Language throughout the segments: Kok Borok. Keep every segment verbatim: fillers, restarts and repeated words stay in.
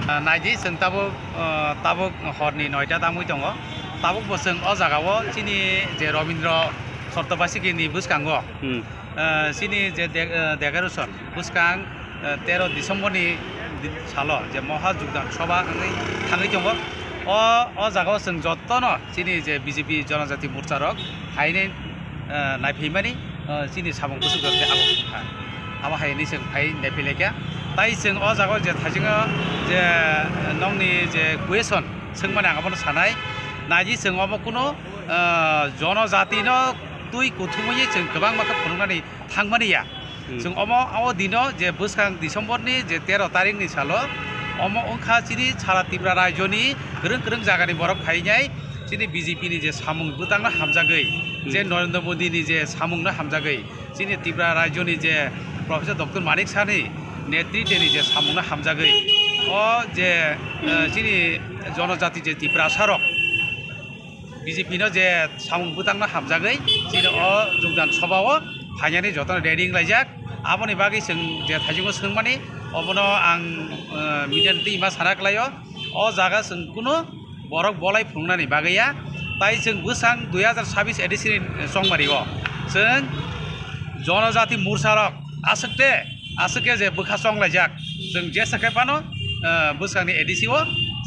Ah, naidi chwng tabuk, ah, tabuk horni noita tangwi tongo. Tabuk bo chwng o jagao chini je Robindra Chottopasikini bwskango, Hmm. ah, chini je de-, ah, decoration bwskang, ah, tero December ni di-, salo je Moha Jugdan Sabha wngwi thangwi tongo. O, o jagao chwng jotono chini je B J P Jonojati Morcha rok hainwi, ah, naiphaimani, ah, chini samung bwswk rok tei abo wngkha. Abo hai hinwi chwng phai naiphailai kha. Tai chwng o jagao je thaisingo je nokni je question swngmani ang abono sanai. Naidi chwng omo kunu, ah, jonojatino twi kuthumwi chwng kwbangma khe phunuknani thangmani ya. Hmm. Chwng omo o dino je bwskang December ni je tero tarikh ni salo omo wngkha chini sara Tripura rajyoni kwrwng kwrwng jagani borok phainai chini B J P ni je samung bwtangno hamjagwi, Hmm. je Narendra Modi ni je samungno hamjagwi, chini Tripura rajyoni je Professor Doctor Manik Saha ni netriteni je samungno hamjagwi, o je, eh, chini jonojati je Tiprasa rok B J P no je samung bwtangno hamjagwi chini o Jugdan Sabha o phainani jotono ready wnglaijak. Aboni bagwi chwng je thaisingo swngmani, obono ang, eh, media ni twi ma sana kwlaio. O jaga chwng kunu borok bolai phunuknani bagwi ya. Tai chwng bwskang dui hazar sabis A D C ni chongmari o chwng jonojati morcha rok aswk te, aswk khe je bwkha chonglaijak. Chwng jesa khe phano, eh, bwskangni A D C o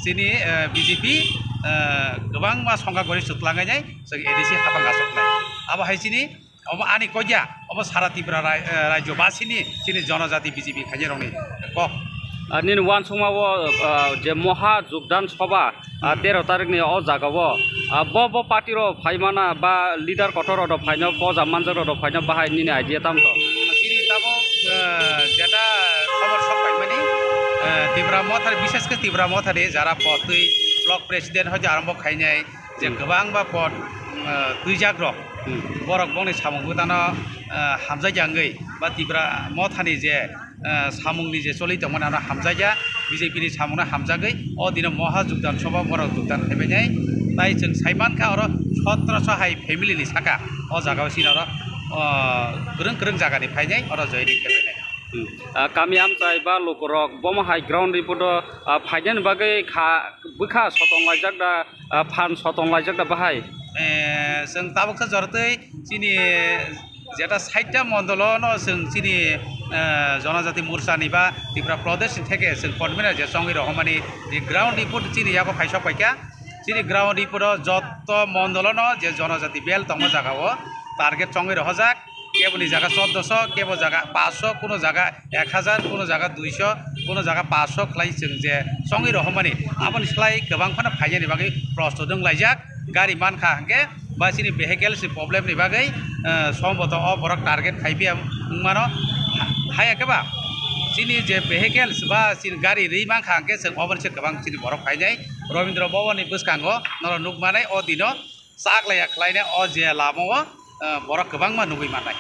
chini, eh, B J P, eh, kwbangma songkha gori chwtlangnai chwng A D C hapang achuknai. Abo hai chini Omo ani kok ya, omo sara Tripura rai-, eh, rajyo basini chini jonojati B J P khainai rokni kok. Ah, nini uansukma o, ah, je Moha Jugdan Sabha, ah, Hmm. tero tarikh ni o jaga o, ah, bo, bo party rok phaimana ba leader kotor rok phaino, poja manjak rok phaino bahai nini idea tamo to? Chini tabuk, eh, jeta khobor sok paimani, eh, Tipra Motha ni, bishes khe Tipra Motha ni jara potwi block president hoite arambo khainai, je Hmm. kwbangma pot, uh, twijak rok, Hmm. borok bongni samung bwtano, uh, hamjakya wngwi ba Tipra Mothani je, uh, samungni je choli tongmani ano hamjakya, B J P ni samungno hamjagwi o dino Moha Jugdan Sabha borok jugdan khaibainai. Tai chwng saimankha oro sotro so hai family ni saka o jagao chini oro, uh, kwrwng kwrwng jagani phainai oro joining khaibainai. Hmm. Ah, kami amchai ba lukurok bomo hai ground report o, ah, phainani bagwi kha, bwkha sotong laijak da, ah, phan sotong laijak da bahai? Eh, chwng tabuk khe joratwi chini jeta saita mondolo no chwng chini, eh, Jonojati Morcha ni ba Tripura Pradesh ni theke chwng convener je chongwi rohormani je ground report chini yago phaisok paikha. Chini ground report o jotto mondolo no je Jonojati bel tongma jaga o target chongwi rohorjak. Kebo ni jaga choddoso, kebo jaga paanch sho, kuno jaga ek hajar, kuno jaga dui sho, kuno jaga paanch sho khlai chwng je chongwi rohormani. Aboni slai kwbang phano phainani bagwi prostut wng laijak. Gari mankha hwnkhe ba chini vehicles ni problem ni bagwi, eh, somboto o borok target khai phiya wng mano. Ha-, haya khe ba chini je vehicles ba chini gari rwi mankha hwnkhe chwng oboni se kwbang chini borok phainai. Rabindra Bhavan ni bwskango norok nukmanai o dino chaklaiya khlaina o je lama o, eh, borok kwbangma nugwi mannai.